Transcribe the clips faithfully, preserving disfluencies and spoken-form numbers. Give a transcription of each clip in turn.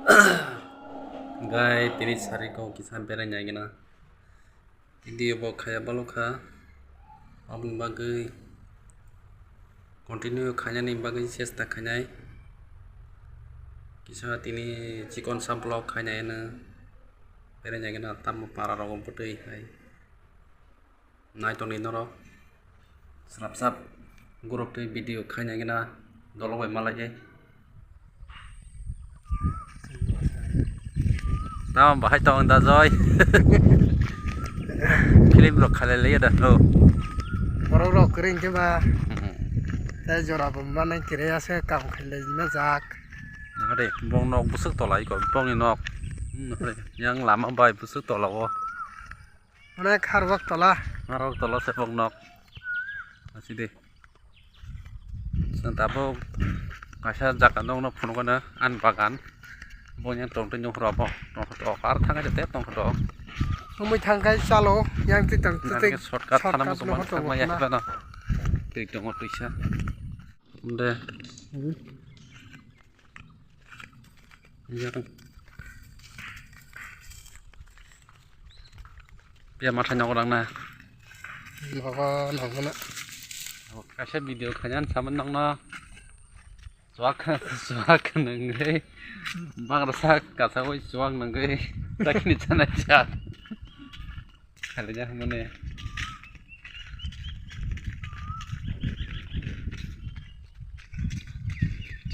Gai tini sariko kisa berai nai gana. Video bo khaya balo kha. Aboni bagwi continue khainani bagwi chesta khainai. Kisa tini chikon sa vlog khainai ano. Berai nai gana tamo para rogo bwtwi hai. Nai tongni norok. Srap srap guruk twi video khaina gina dolo bai malai e. Tamo bahai tong da joi. Film rok khalai laiya da no. Borok rok kring khe ba. Tei jora bo manai kire ase kam khailai na jak. Nahare bong nok busuk tolai ko bongni nok. Nahare yang lama bai busuk tola o. Onek harwak tola. Harwak tola se bok nok. Aside. Chwng tabuk kaisa jaga nokno phunukgano ani bagan. Bo yang tongtwi nukhro bo. Tongtho tok ar thangkhe tei tongtho tok. Wngwi thangkhe chalo yang twi tong twi. Shortcut thana shortcut muchung no mani thangma ya hwnna. Twi tongo twisa. De. Pia mathai nogo nang na. Nogo, nogo na. Kaisa video khaina saman nang na. Chuak, chuak nangwi. Bagra sak, kasa oi chuak nangwi. Takini chana cha. Khalijak mane.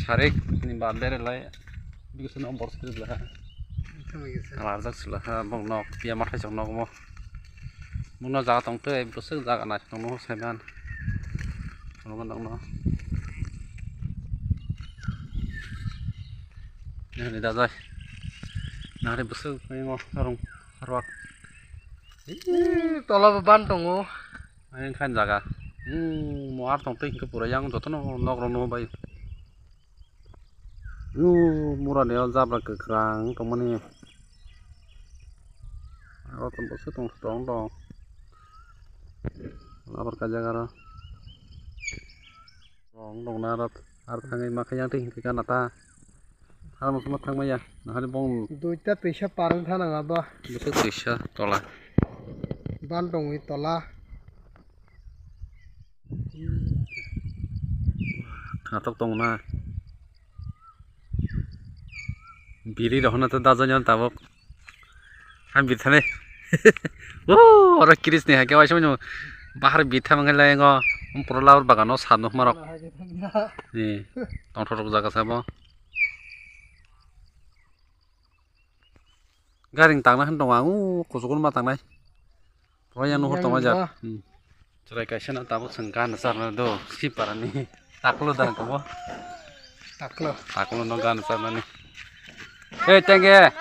Sarik ni ba bere lai. Bikisa no bor sir la. Alarjak sila ha bong nok pia mathai chok nok mo. Mungno jaga tong tei bwswk jaga nai tong no saiman. Tong no. Nahari dajai. Nahari bwswk phai ngo arung arwak. Ih, tola bo ban tongo. Ayang khan jaga. Hmm, mo ar tong tei hinkhe pura yang jotono nok rok no bai. Yo, mura ni o jabra kwkhwrang tongmani. Aro tong bwswk tong tong tong. Abar kajak aro. Rong rong na aro ar thangwi ma khe yang twi hinkhe gana ta. Aro muchungma thangma ya. Nahari bong. Duita twisa parwng thana nga ba. Bwswk twisa tola. Ban tongwi tola. Khatok tong na. Biri rok hwnna ta dajai nw tabuk. Ang biri thani. Woo, oro kiris ni hai khe waisa mano bahar biri thang lai ngo. Pura laur bagano sa nukma rok. Ni tongthok rok jaga sabo. Garing tangna hwn tongo ang o kuchugo ma tangnai. Pura yang nuhur tongma jak. Chwrai kaisa no tabuk chwng gana charna do sipara ni taklo da kabo. Taklo. Taklo no gana charna ni. Hey tenge.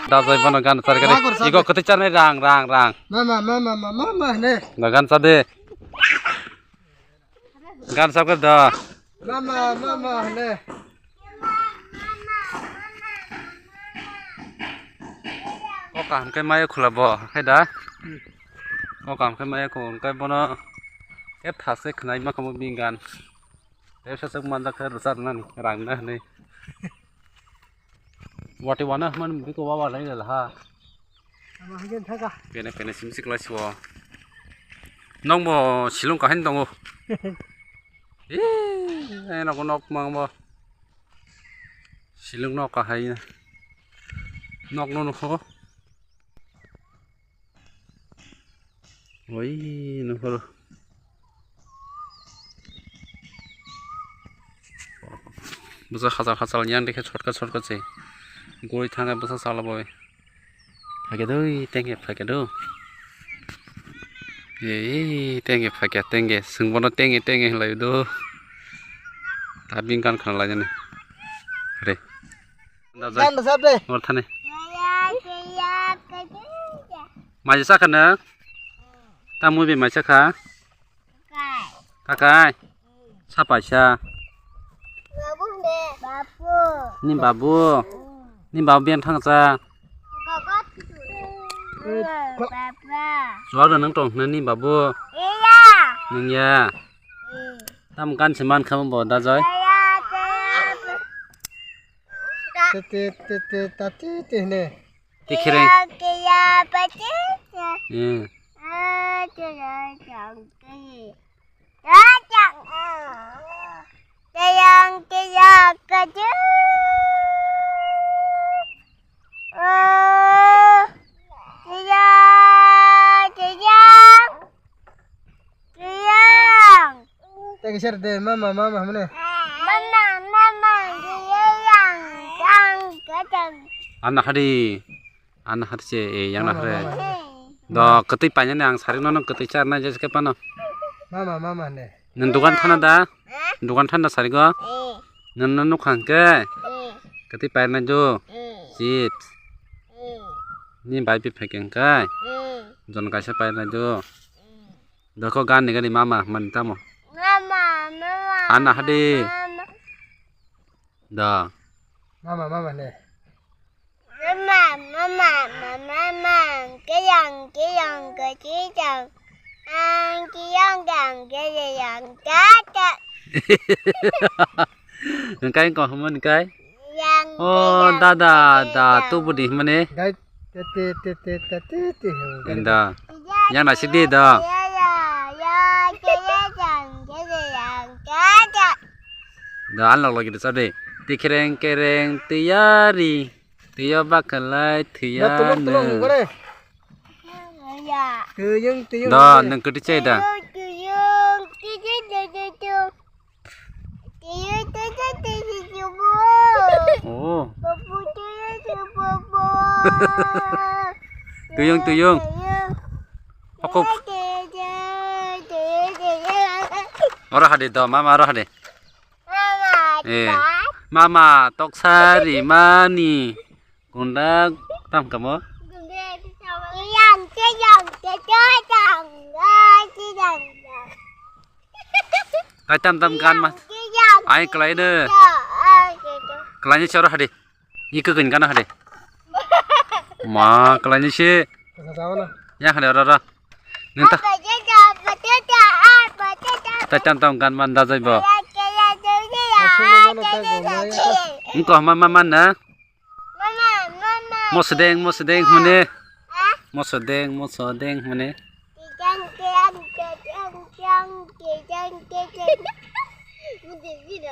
Dajai bono gana charna ni. Igo kwtwi charnai rang rang rang. Mama mama mama mama ne. Da gana chade. Gan sab khe da. Mama, mama, hane. O kaham khe maya khula bo, hai da? Hmm. O kaham khe maya khula, hwnkhe bono khe thas khe khwnai ma kamo bini gan. Tei sasuk manjak khe rwchar nani, rang na hwnwi. Wati wana man biko wawa lai la ha. Ama hagen thaka. Pene pene sim sik lai siwo. Nokbo silung kahai tongo. Ee, ai nok nok mang bo. Silung nok kahai. Nok no nukho. Oi, nuhur. Bwsa hachal hachal yang dekhe shortcut shortcut se. Goi thangkhe bwsa chala boi. Phaikhe doi, tengkhe phaikhe do. Ei, tengkhe phaikhe, tengkhe. Swng bono tengkhe, tengkhe hinlai do. Ta bini gan khna lai jani. Re. Gan rwchap de. Or thani. Maisa sakha na? Tamo be maisa kha? Kakai. Sapaisa. Ni babu. Ni babu biyan thangsa. Chuwak da nang tong ni babu. Nung ya. Tam kan se man khamo bo da joi. te te te te ta te te hne. Te khereng. Kiya, kiya, pati, kiya. Hmm. Ah, kiya, kiya, kiya. Kiya, kiya. Kiya, kiya, kiya. Oh, kiya, kiya. Kiyang. Tei kisa de mama, mama hwnwi. Mama, mama, kiyang, kiyang, kiyang. Anna hari, anna hari se, eh, yang na hari. Mama, mama. Do, kwtwi painani ang sari nono kwtwi charnai jese ke pano. Mama, mama hwnwi. Nwng dukan thana da? Ha? Dukan thana sari go? Eh. Nwng no nukha hwnkhe? Eh. Kwtwi painai do? Eh. Chips. Eh. Ni bai bi phai khe hwnkhe? Eh. Jon kaisa painai do? Eh. Dokho gan ni gani mama mani tamo. Mama, mama. Ana hadi. Mama. Da. Mama, mama ne. Mama, mama, mama, mama. Kiyang, kiyang, kiyang. Ang kiyang, kiyang, kiyang, kiyang. Engkai ko hwnmani kai? Yang Oh, kiyang, dada, kiyang. Da, tu budi hwnmani? Dai, te, te, te, te, te, te, te, hwnmani. Inda. Yang nasik di, da. Ya, ya, ya, kiyang, kiyang, kiyang. Da, an lok lok gitu, sabe. Ti kereng, kereng, tiyari. Tiyo bakalai, tiya. Da, tulung, tulung, nung. Kore. Ya. Tuyung, tuyung, Do, kore. Nung kudi cai da. Tuyung, tuyung, tuyung, tuyung, tuyung. Oh. Tuyung, tuyung. Aku. Oro hadi do, mama oro hadi. Eh, mama, toksari mani. Kunda tam kamo? Kai tam tam gan ma. Ai, kalai de. Kalai ni choro hadi. Iko gin gana hadi. Ma, kalai ni si. Ya hadi, ora, ora. Nenta. Tai tam tam gan man da jai bo. Engko ma, ma, man na. Mama, mama. Mosodeng, mosodeng hwnwi. Ha? Mosodeng, mosodeng hwnwi. Kijang, kijang, kijang, kijang, kijang, kijang.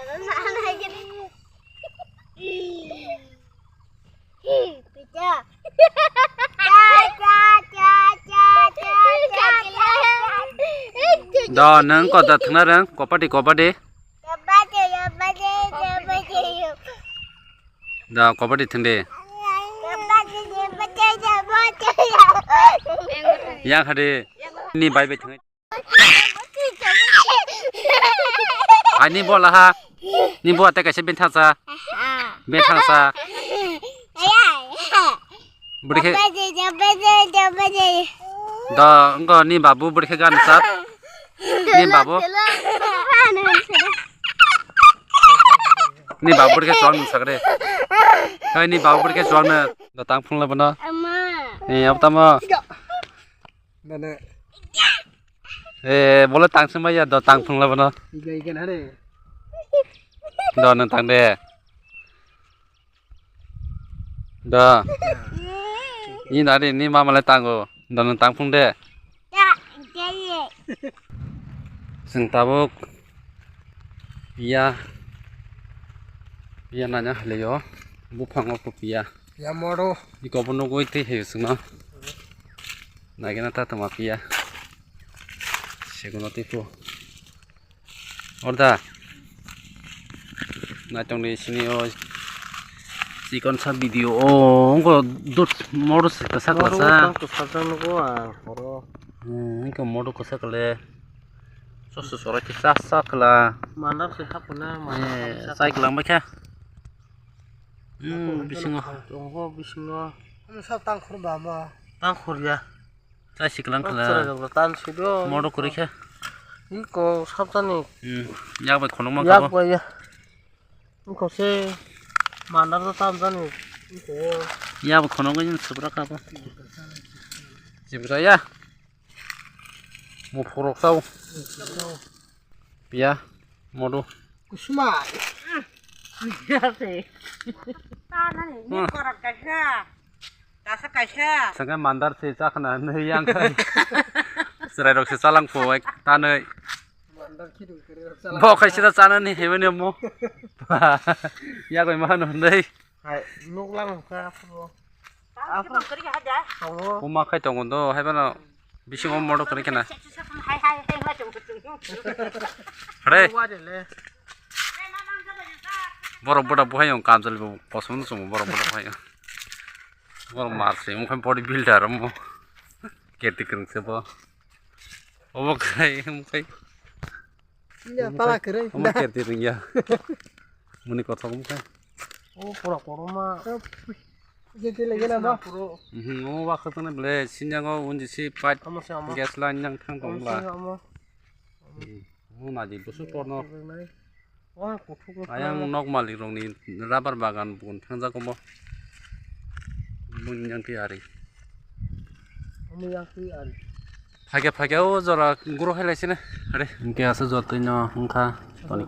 Mama, mama, mama. Pizza. Cha, cha, cha, cha, cha, cha, cha. Do, nang ko da thangna rang, kopati, kopati. Kopati, kopati, kopati. Da, kopati thangde. Yang hade ni bai bai thang. Ani bola ha. Ni bo ate kaisa bini thangsa. Bini thangsa. Bwrwi khe. Do, wngkha ni babu bwrwi khe gan sat. Ni babu. Ni babu bwrwi khe chuang nung sakre. Hai ni babu bwrwi khe chuang no. Do tang phung la bono. Ama. Ni ab tamo. Nana. Eh, bole tang sung ya do tang phung la bono. Iga iga na re. Do nang tang de. Da. Ni nari ni mama le tango. Da nang tang phung de. Sing tabuk. Piya. Piya nanya haleyo. Buphango ko piya. Piya moro. Iko bo nugui twi hayo sungno. Nagina ta tama piya. Seguno tipo. Orda. Naitongni sini o chikon sa video o wngkha dut moro se kwsa kwsa. Tang kwsa nugo ang oro. Hmm, wngkha moro kwsa kwle. Soso sorai khe sa sa kwla. Mandar se hapuna, mandar. Eh, sa sai kwlang bakha. Hmm, bisingo. Tongo bisingo. Ano sa tangkhor ba ma. Tangkhor ya. Chai siklang khala. Chwrai rok tan sido. Modo kwrwi khe. Iko sabjani. Hmm. Yak bai khonok ma kabo. Yak bai ya. Iko se mandar do tam jani. Iko. Yak bai khonok bai subra kabo. Sibra ya. Mo phorok sao. Piya. Modo. Kusuma. Tanani, ni korat kaisa. Kasa kaisa. Sangka mandar se chakna nei yang kai. Serai rok se chalang po ek tanai. Mandar khidu kere rok chalang. Bo kaisa da chana ni hebe ni mo. Ya koi ma no nei. Hai, nuk lang ka po. Tongo. Uma khai tongo do, hai bano bisingo modok kene kena. Hai, hai, hai, hai, hai, hai. Hare. Wa de le. Borok boda buhai yung kamchali bo posom no sumo borok boda buhai yung. Borok mar se, mukhe body builder mo. Kerti kereng se bo. Omo khai, omo khai. Ya, pala kereng. Omo kerti ring ya. Muni kothok omo khai. Oh, pura koroma. Jete lagi na ba? Mhm, omo ba khatana ble, sinjango unji si pipe. Omo se omo. Gas line nang thang tong Omo bla. se omo. Hmm. Muna di busu porno. Wah, kuthuk Ayang nok malik rokni rubber bagan bugun thangjak omo. Mung yang khe ari. Omo yang khe ari. Phage phage o jora guro hai lai sini. Are. Hingke asa jotoi no wngkha. Toni.